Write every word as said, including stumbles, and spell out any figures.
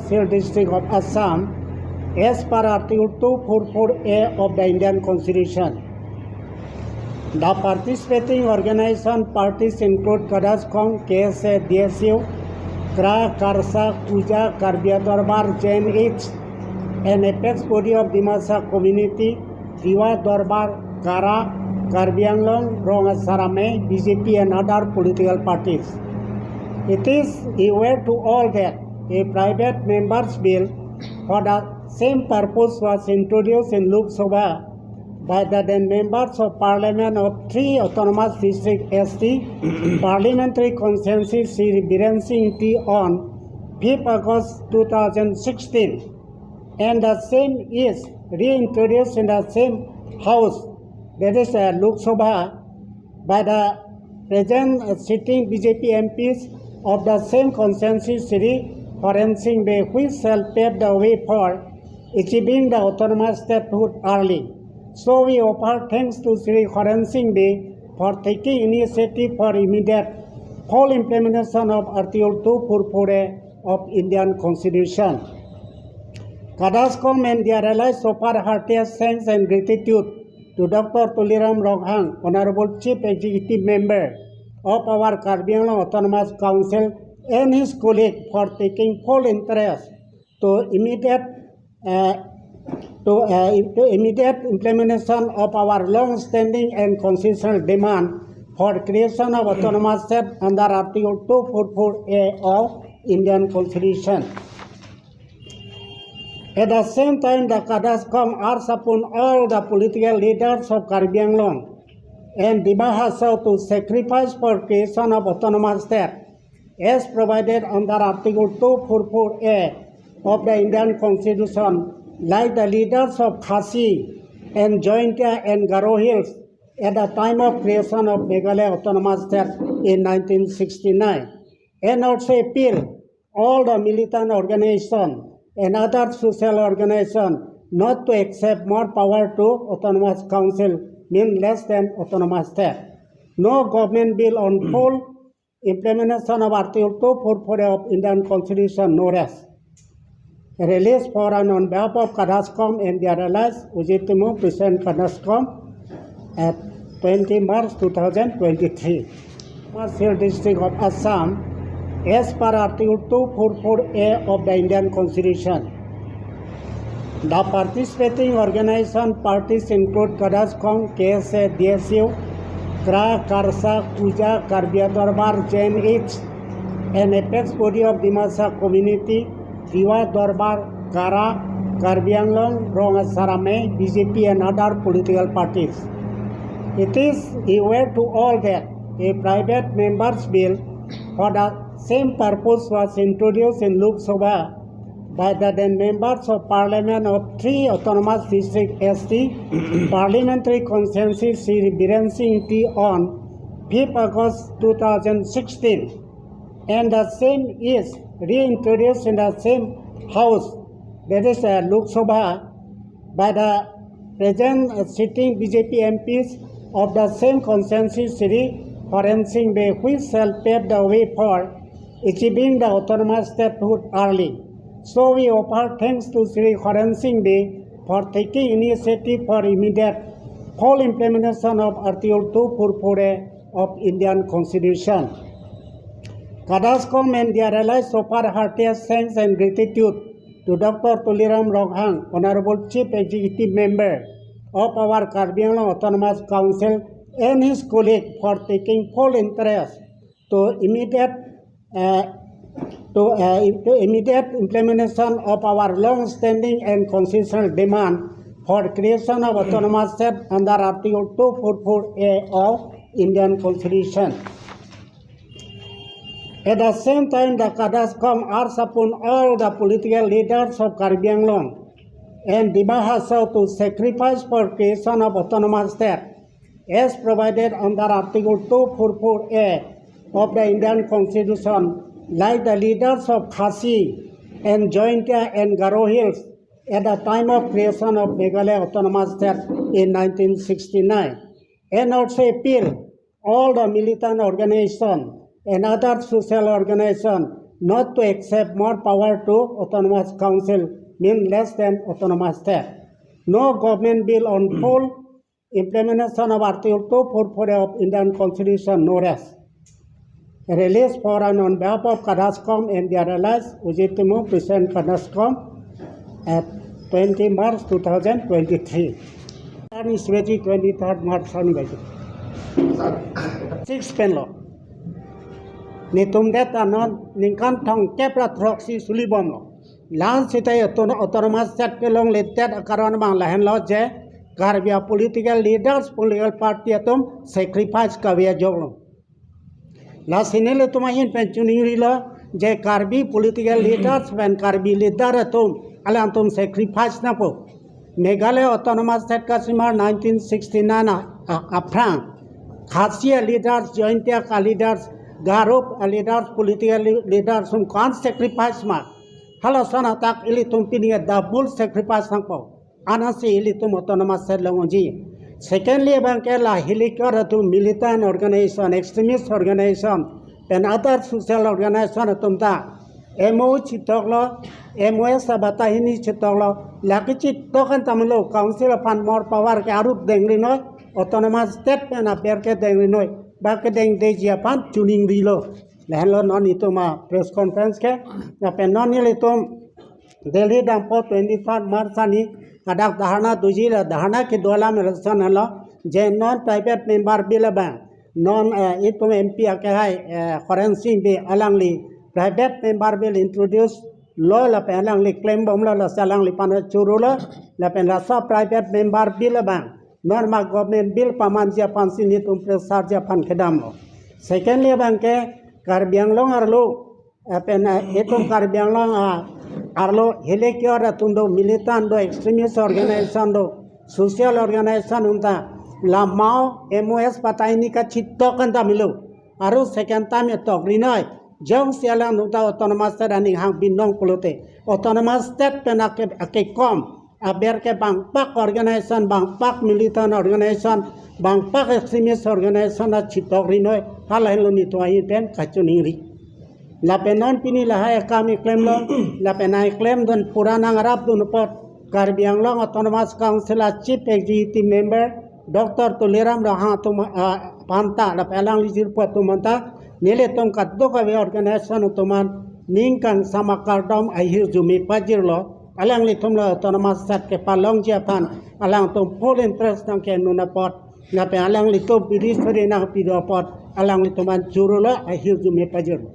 Hill District of Assam as per Article two four four A of the Indian Constitution. The participating organization parties include Kadaskom, K S A, D S U, KRA, KARSA, KUJA, Karbi Dorbar, J N H, an apex body of Dimasa community, Tiwa Dorbar, KARA, Karbi Anglong, Rong Asar Amei, B J P and other political parties. It is aware to all that a private members bill for the same purpose was introduced in Lok Sabha by the then members of parliament of three autonomous district S T parliamentary constituency Shri Biren Singh T on fifth August two thousand sixteen, and the same is reintroduced in the same house, that is, uh, Lok Sabha, by the present, uh, sitting B J P M Ps of the same constituency, Shri Horen Singh Bey, which shall pave the way for achieving the autonomous statehood early. So we offer thanks to Shri Horen Singh Bey for taking initiative for immediate full implementation of Article two four four A of Indian Constitution. Kadaskom and their allies offer heartiest thanks and gratitude to Doctor Tuliram Ronghang, Honorable Chief Executive Member of our Karbi Anglong Autonomous Council, and his colleague for taking full interest to immediate, uh, to, uh, to immediate implementation of our long-standing and constitutional demand for creation of autonomous state under Article two four four A of Indian Constitution. At the same time, the Kadaskom urge upon all the political leaders of Karbi Anglong and Dima Hasao to sacrifice for creation of autonomous state as provided under Article two four four A of the Indian Constitution, like the leaders of Khasi and Jaintia and Garo Hills at the time of creation of Meghalaya Autonomous State in nineteen sixty-nine, and also appeal all the militant organization and other social organization not to accept more power to autonomous council, mean less than autonomous state. No government bill on full implementation of Article two four four of Indian Constitution, no rest. Release for and on behalf of Kadaskom and their allies, Ujit Timung, present Kadaskom at twenty March two thousand twenty-three. Hill District of Assam, as per Article two four four A of the Indian Constitution. The participating organization parties include Kadaskom, K S A, D S U, KRA, KARSA, KUJA, Karbi Dorbar, J N H, an apex body of Dimasa community, Tiwa Dorbar, KARA, Karbi Anglong, Rong Asar Amei, B J P and other political parties. It is aware to all that a private members bill for the same purpose was introduced in Lok Sabha by the then members of parliament of three autonomous district S T parliamentary constituency Shri Biren Singh T on fifth August two thousand sixteen, and the same is reintroduced in the same house, that is, uh, Lok Sabha, by the present, uh, sitting B J P M Ps of the same constituency, Shri Horen Singh Bey, which shall pave the way for achieving the autonomous statehood early. So we offer thanks to Shri Horen Singh Bey for taking initiative for immediate full implementation of Article two four four A of Indian Constitution. Kadaskom and their allies offer heartiest thanks and gratitude to Doctor Tuliram Ronghang, Honorable Chief Executive Member of our Karbi Anglong Autonomous Council, and his colleague for taking full interest to immediate, uh, to, uh, to immediate implementation of our long-standing and constitutional demand for creation of autonomous state under Article two four four A of Indian Constitution. At the same time, the Kadaskom urge upon all the political leaders of Karbi Anglong and Dima Hasao to sacrifice for creation of autonomous state as provided under Article two four four A of the Indian Constitution, like the leaders of Khasi and Jaintia and Garo Hills at the time of creation of Meghalaya Autonomous State in nineteen sixty-nine, and also appeal all the militant organization and other social organization Not to accept more power to autonomous council mean less than autonomous state. No government bill on full implementation of Article two four four of Indian Constitution, no rest. Release for and on behalf of Kadascom and their allies, Ujit Timung present Kadascom at twenty March two thousand twenty-three. Ani sweji twenty-third March ani baji. Six pen lo. Netum det anon ningkan thomkep ra throksi suli bomlo. Lason seta auton-, autonomous state kelongle det akaron abang lahenlo je Karbi a political leaders, political party atum sacrifice kave ajoklo. Lasi nelitum ahin pen chiningrilo je Karbi political leaders pen Karbi leader atum alangtum sacrifice nangpo. Meghalaya Autonomous State kasimar nineteen sixty-nine a, a, aphrang Khasi a leaders, Jaintia a leaders, Garo a leaders, political le-, leaders atum ko-an sacrifice ma. Halason athak ilitum pini a double sacrifice nangpo. Ansi ilitum autonomous state longji. Secondly, abangke la hilichot atum militant organization, extremist organization, pen other social organization atum ta M O U chitoklo, M O S a batahini chitoklo, lake chitok an tamlo, council aphan more power ke arup dengrinoi, autonomous state pen aber ke dengrinoi, ba kedengdeji aphan chiningrilo. Lahenlo non itum a press conference ke, lapen non ilitum Delhi dampo twenty-third March ani hadak dharna doji, la dharna kedo alam lason lo je non private member bill abang, non, eh, itum M P akehai, eh, Horen Sing Bey alangli private member bill introduce lo lapen alangli claim bomlo, lasi alangliphan chorolo lapen laso private member bill abang non ma government bill pamanji aphansi netum pressure ji aphan kedamlo. Secondly, abangke Karbi Anglong arlo, eh, pen, eh, itum Karbi Anglong, ah, arlo hilichot atum do, militant do, extremist organization do, social organization atum ta la M O U M O S batahini kachitok an tamlo. Aru second time etokrinoi. Jongsi alangtum ta autonomous state aning hang binong pulote, autonomous state pen ake, akekom aber ke bangpak organization, bangpak militant organization, bangpak extremist organization ta chitokrinoi, halahenlo netum ahin pen kachiningri. Lapen non pini lahai akam iklemlo, lapen nang iklem dun pura nangrap dun apot Karbi Anglong Autonomous Council a Chief Executive Member Doctor Tuliram Ronghang atum, ah, aphan ta, lapen alangli jirpo atum aphan ta, nelitum kadokave organization atum an ning kangsam akardom ahirjume pajirlo, alanglitum la autonomous state kepalongji aphan alangtum full interest nangkenun apot, lapen alanglitum bidi suri nangpido apot, alanglitum aphan chorolo ahirjume pajirlo.